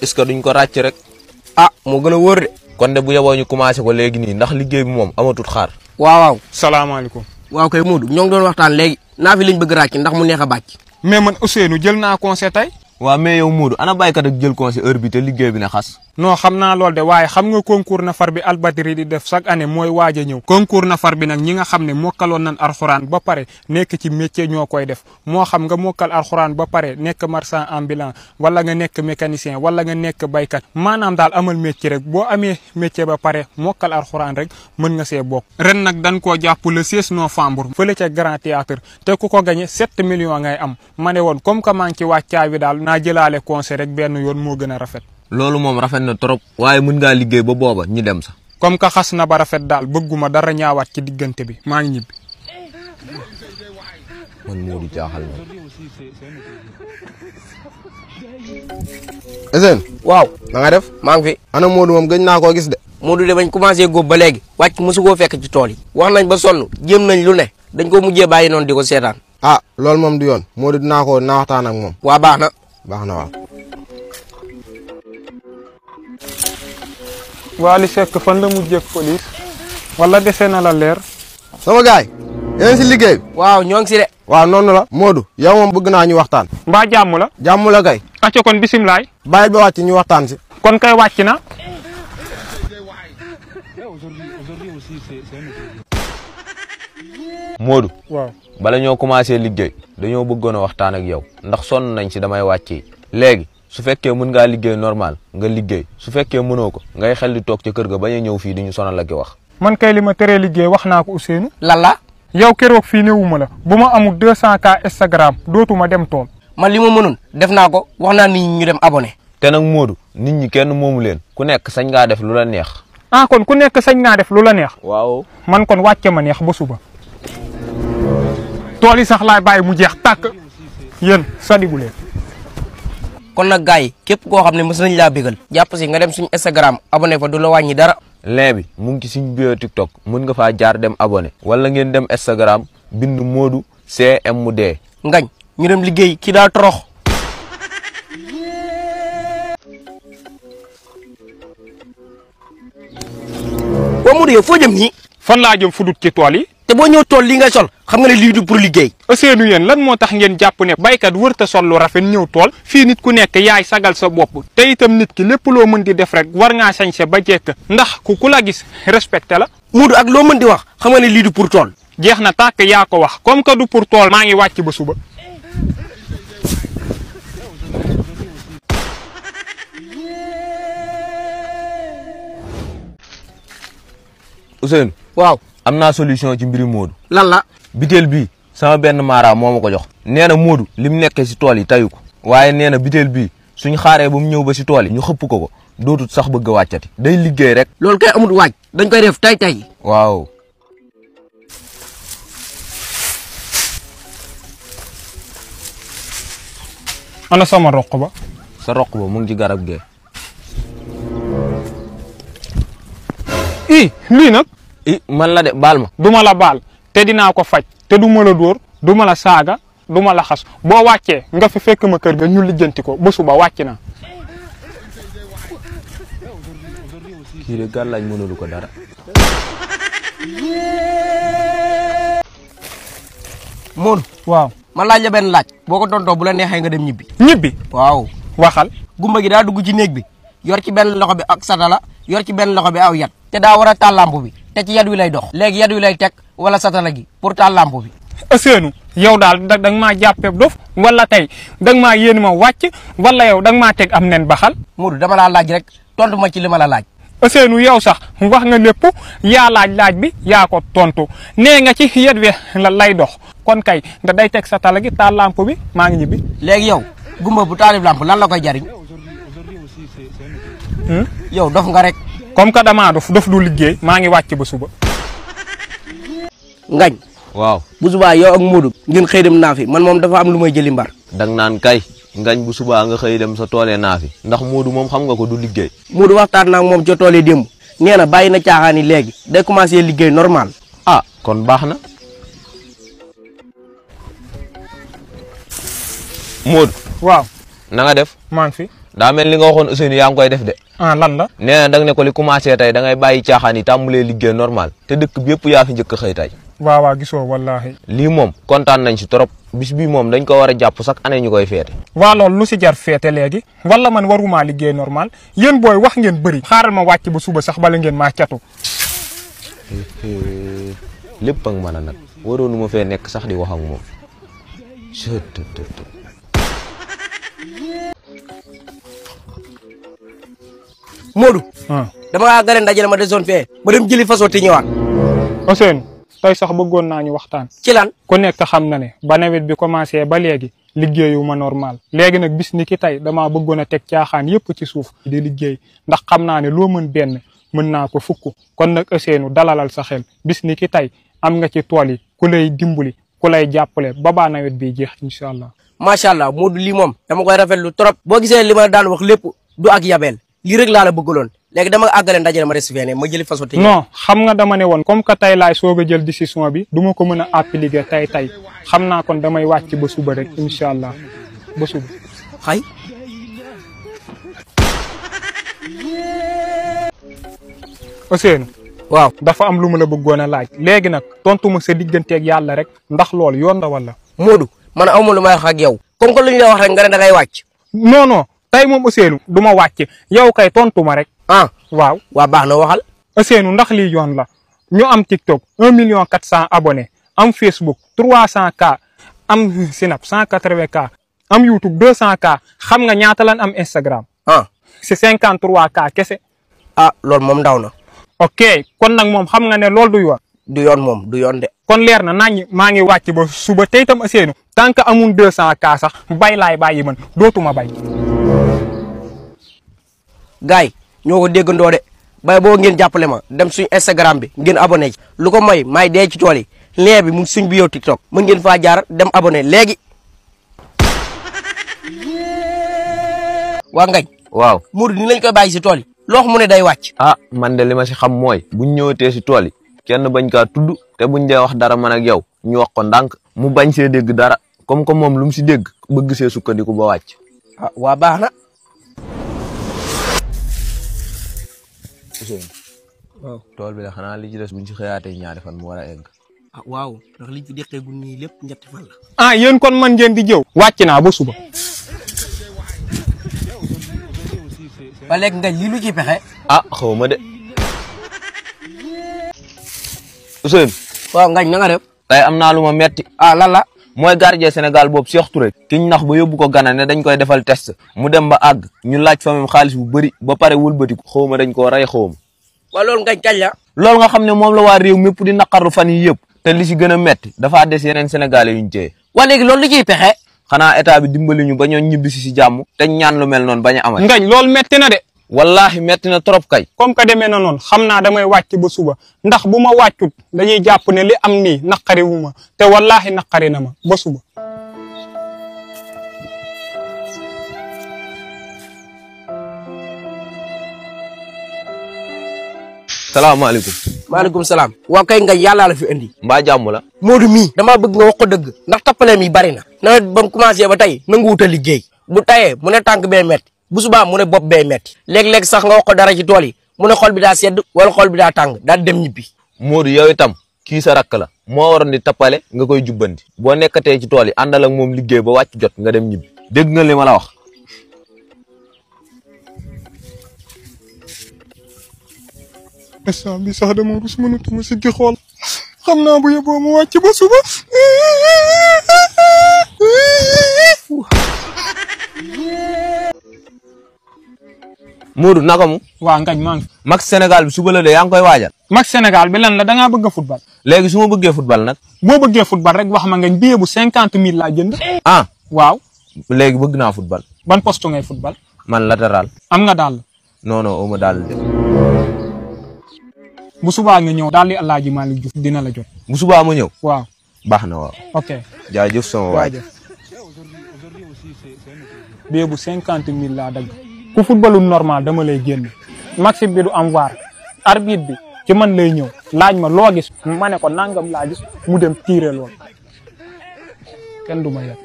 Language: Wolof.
est-ce que duñ ko ràcc rek. ah moo gën a wóor de. kon de bu yeboo ñu commencé ko léegi nii ndax liggéey bi moom amatut xaar. waaw. salaamaaleykum. waaw kay Modou ñoo ngi doon waxtaan léegi naa fi liñ bëgg ràcc ndax mu neex a bàcc. mais man Ousseynou jël naa conseil tey. waaw mais yow Modou ana baykat ak jël conseil heure bi te liggéey bi ne xas. non xam naa lool de waaye xam nga concours nafar bi Albadri di def chaque année mooy waaj a ñëw. concours nafar bi nag ñi nga xam ne mokkaloon nañ alxuraan ba pare nekk ci métier ñoo koy def moo xam nga mokkal alxuraan ba pare nekk marchand ambulant wala nga nekk mécanicien wala nga nekk baykat maanaam daal amal métier rek boo amee métier ba pare mokkal alxuraan rek mën nga see bokk. ren nag dañ koo jàpp le 16 novembre fële ca Grand Théâtre te ku ko gagné 7 millions ngay am ma ne woon comme que maa ngi ci wàccaa bi daal naa jëlaale conseil rek benn yoon moo gën a rafet. loolu moom rafet na trop. waaye mën ngaa liggéey ba booba ñi dem sax. comme que xas na ba rafet daal bëgguma dara ñaawaat ci diggante bi maa ngi ñibbi. man Modou jaaxal na. Esen. waaw. na nga def. maa ngi fi. ana Modou moom gëj naa koo gis de. Modou de bañ commencé góob ba léegi wàcc mosu koo fekk ci tool yi. wax nañ ba sonn jéem nañ lu ne dañ ko mujjee bàyyi noonu di ko seetaan. ah loolu moom du yoon Modou dinaa waxtaan ak moom. waa baax na. baax na waaw. Wally Seck fan la mujjee police wala dese na la leer. sama gaay yéen si liggéey bi. waaw ñoo ngi si de. waaw noonu la. Modou yow moom bëgg naa ñu waxtaan. mbaa jàmm la. jàmm la kay. acca kon bisimilaay. bàyyi ba wàcc ñu waxtaan si. kon kay wàcc na. Modou. waaw. bala ñoo commencé liggéey dañoo bëggoon a waxtaan ak yow ndax sonn nañ si damay wàccee léegi su fekkee mën ngaa liggéey normal nga liggéey su fekkee mënoo ko ngay xel di toog ca kër ga bañ a ñëw fii di ñu sonal ak wax. man kay li ma teree liggéey wax naa ko Ousseynou. lan la. yow keroog fii newuma la bu ma amul 200K Instagram dootuma dem tool. man li ma mënoon def naa ko wax naa nit ñi ñu dem abonné. te nag Modou nit ñi kenn moomu leen ku nekk sañ ngaa def lu la neex. ah kon ku nekk sañ naa def lu la neex. waaw. man kon wàcce ma neex ba suba. tool yi sax laay bàyyi mu jeex tàkk yéen sadigu leen. kon nag gars yi képp koo xam ne mës nañ laa bégal jàpp si nga dem suñu Instagram abonné fa du la wàññi dara. lien bi mu ngi ci suñu bio TikTok mën nga faa jaar dem abonné wala ngeen dem Instagram bind Modou CMD. ngañ ñu dem liggéey kii daa torox. waa Modou yow foo jëm nii. fan laa jëm fudut ci tool yi. te boo ñëw tool li nga sol xam nga ne lii du pour liggéey. Ousseynou yéen lan moo tax ngeen jàpp ne baykat wërta sol lu rafet ñëw tool fii nit ku nekk yaay sagal sa bopp te itam nit ki lépp loo mën di def rek war ngaa sañse ba jekk ndax ku la gis respecté la. Modou ak loo mën di wax xam nga ne lii du pour tool. jeex na tàkk yaa ko wax comme que du pour tool maa ngi wàcc ba suba. Ousseynou. waaw. am naa solution ci mbiri Modou. lan la. biteel bii sama benn maara moo ma ko jox. nee na Modou li mu nekkee si tool yi tayu ko. waaye nee na biteel bii suñ xaaree ba mu ñëw ba si tool yi ñu xëpp ko dootut sax bëgg a wàccati. day liggéey rek. loolu kay amul waaj dañ koy def tay. waaw. ana sama roq ba. sa roq ba mu ngi ci garab gee. lii nag. man la de baal ma. du ma la baal te dinaa ko faj te du ma la dóor du ma la saaga du ma la xas boo wàccee nga fi fekk ma kër ga ñu lijjanti ko ba suba wàcc na. kii de gàllaaj mënulu ko dara. Modou. waaw. man laaj la benn laaj. boo ko tontoo bu la neexee nga dem ñibbi. ñibbi. waaw. waxal. gumba gi daa dugg ci néeg bi yor ci benn loxo bi ak satala yor ci benn loxo bi aw yat. te daa war a taal lampe bi te ci yat wi lay dox. léegi yat wi lay teg wala satala gi pour taal lampe bi. Ousseynou yow daal da nga maa jàppee dof wala tey da nga maa yéen ma wàcc wala yow da nga maa teg am nen baxal. Modou dama laa laaj rek tontu ma ci li ma la laaj. Ousseynou yow sax wax nga lépp yaa laaj bi yaa ko tontu nee nga ci yat wi la lay dox kon kay da day teg satala gi taal lampe bi maa ngi ñibbi. léegi yow gumba bu taalib lampe lan la koy jariñ. yow dof nga rek. comme que damaa dof du liggéey maa ngi wàcc ba suba. ngañ. waaw. bu subaa yow ak Modou ngeen xëy dem naa fi man moom dafa am lu may jëli mbar. dang naan kay ngañ bu subaa nga xëy dem sa toolee naa fi ndax Modou moom xam nga ko du liggéey. Modou waxtaan naa ak moom ca tool yi démb nee na bàyyi na caaxaan yi léegi day commencé liggéey normal. ah kon baax na. Modou. waaw. na nga def. maa ngi fi. daa mel li nga waxoon Ousseynou yaa ngi koy def de. ah lan la. nee na da nga ne ko li commencé tey da ngay bàyyi caaxaan yi tàmmulee liggéey normal te dëkk bi yëpp yaa fi njëkk a xëy tey. waaw gisoo wallahi. lii moom kontaan nañ si trop bis bii moom dañ ko war a jàpp chaque année ñu koy feete. waa loolu lu si jar feete léegi wala man waruma liggéey normal yéen booy wax ngeen bëri. xaaral ma wàcc ba suba sax bala ngeen maa catu. lépp ak mën a nag waroonu ma fee nekk sax di wax ak moom. Modou. dama gën a ndajale ma desoon fee ma dem jëli façon te ñëwaat. Ousseynou tey sax bëggoon naa ñu waxtaan. ci lan. ku nekk xam na ne ba nawet bi commencé ba léegi liggéeyu ma normal léegi nag bis ni ki tey damaa bëggoon a teg caaxaan yëpp ci suuf di liggéey ndax xam naa ne loo mën benn mën naa ko fukk kon nag Ousseynou dalalal sa xel bis ni ki tey am nga ci tool yi ku lay dimbali ku lay jàppale ba baa nawet bi jeex incha allah. macha allah Modou lii moom dama koy rafetlu trop. boo gisee li ma daan wax lépp du ak yabeel lii rek laa la bëggaloon léegi dama àggale ndajale ma des fee ne ma jëli façon te non xam nga dama ne woon comme que tey laay soog a jël décision bi du ma ko mën a appliquer tey xam naa kon damay wàcc ba suba rek incha allah ba suba. xay. Ousseynou. waaw dafa am lu ma la bëggoon a laaj léegi nag tontu ma sa digganteeg yàlla rek ndax loolu yoon la wala. Modou man aw ma lu may wax ak yow comme que lu ñu la wax rek nga ne da ngay wàcc. non tey moom Ousseynou du ma wàcc yow kay tontu ma rek. waaw. waa baax na waxal. Ousseynou ndax lii yoon la ñu am TikTok 1.400.000 abonnés am Facebook 300K am Snap 180K am YouTube 200K xam nga ñaata lan am Instagram. c'est 53K kese. loolu moom ndaw na. ok kon nag moom xam nga ne loolu du yoon. du yoon moom du yoon de. kon leer na nañ maa ngi wàcc ba suba tey itam Ousseynou tant que amul 200K sax bay laay bàyyi man dootuma bay. gaay ñoo ko déggandoo de bay boo ngeen jàppale ma dem suñ Instagram bi ngeen abonné ci lu ko mooy may dee ci tool yi lien bi mu ngi suñ bio TikTok mën ngeen faa jaar dem abonné léegi. waa ngañ. waaw Modou ni lañ koy bàyyi si tool yi. loo xam mu ne day wàcc. man de li ma si xam mooy buñ ñëwatee si tool yi kenn bañ kaa tudd te buñ dee wax dara man ak yow ñu wax ko ndànk mu bañ see dégg dara comme que moom lu mu si dégg bëgg see sukkandiku ba wàcc. waa baax na. waaw tool bi la xanaa li ci des buñ ci xëyaatee ñaari fan mu war a egg. waaw ndax liñ fi deqeegul nii lépp ñetti fan la. yéen kon man ngeen di jëw. wàcc naa ba suba. ba léegi ngañ lii lu ciy pexe. xaw ma de. Ousseynou. waaw ngañ na nga def. tey am naa lu ma metti. lan la. mooy gardien Sénégal boobu Cheikh Touré. kiñ nax ba yóbbu ko Gana ne dañ koy defal test. mu dem ba àgg ñu laaj fa même xaalis bu bëri ba pare wëlbatiku xaw ma dañ koo rey xaw ma. waaw loolu ngañ kañ la. loolu nga xam ne moom la waa réew mépp di naqarlu fan yi yëpp. te li si gën a metti dafaa des yeneen sénégalais yuñ téye. waa léegi loolu lu ciy pexe. xanaa état bi dimbali ñu ba ñoo ñibbisi si jàmm te ñaan lu mel noonu bañ a amal. ngañ loolu metti na de. wallahi metti na trop kay. comme que demee na noonu xam naa damay wàcc ba suba ndax bu ma wàccut dañuy jàpp ne li am nii naqari wu ma te wallahi naqari na ma ba suba. salaamaaleykum. maaleykum salaam. waa kay ngañ yàllaa la fi indi. mbaa jàmm la. Modou mii damaa bëgg nga wax ko dëgg ndax tappaleem yi bari na. nawet ba mu commencé ba tey nangu wut a liggéey bu tayee mu ne tànk bee metti bu subaa mu ne bopp bee metti léeg-léeg sax nga wax ko dara ci tool yi mu ne xol bi daa sedd wala xol bi daa tàng daal dem ñibbi. Modou yow itam kii sa rakk la moo waroon di tappale nga koy jubbanti boo nekkatee ci tool yi àndal ak moom liggéey ba wàcc jot nga dem ñibbi dégg nga li ma la wax. instant bi sax dama rus mënatuma siggi xool xam naa bu yóbboo ma wàcc ba suba. Modou naka mu. waa ngañ maa ngi. match Sénégal bi suba la de yaa ngi koy waajal. match Sénégal bi lan la da ngaa bëgg a football. léegi su ma bëggee football nag. boo bëggee football rek wax ma ngañ billet bu 50 000 laa jënd. waaw. léegi bëgg naa football. ban poste ngay football. man latéral. am nga daal. non non uma daal de. bu subaa nga ñëw daal di Alaaji Malick Diouf dina la jot. bu subaa ma ñëw. waaw. baax na waaw. ok. jaajëf sama waay. billet bu 50 000 laa dagg. ku footballu normal dama lay génn. match bi du am waar. arbitre bi ci man lay ñëw. laaj ma loo gis. ma ne ko nangam laa gis mu dem tiire lool. kenn du ma yeb.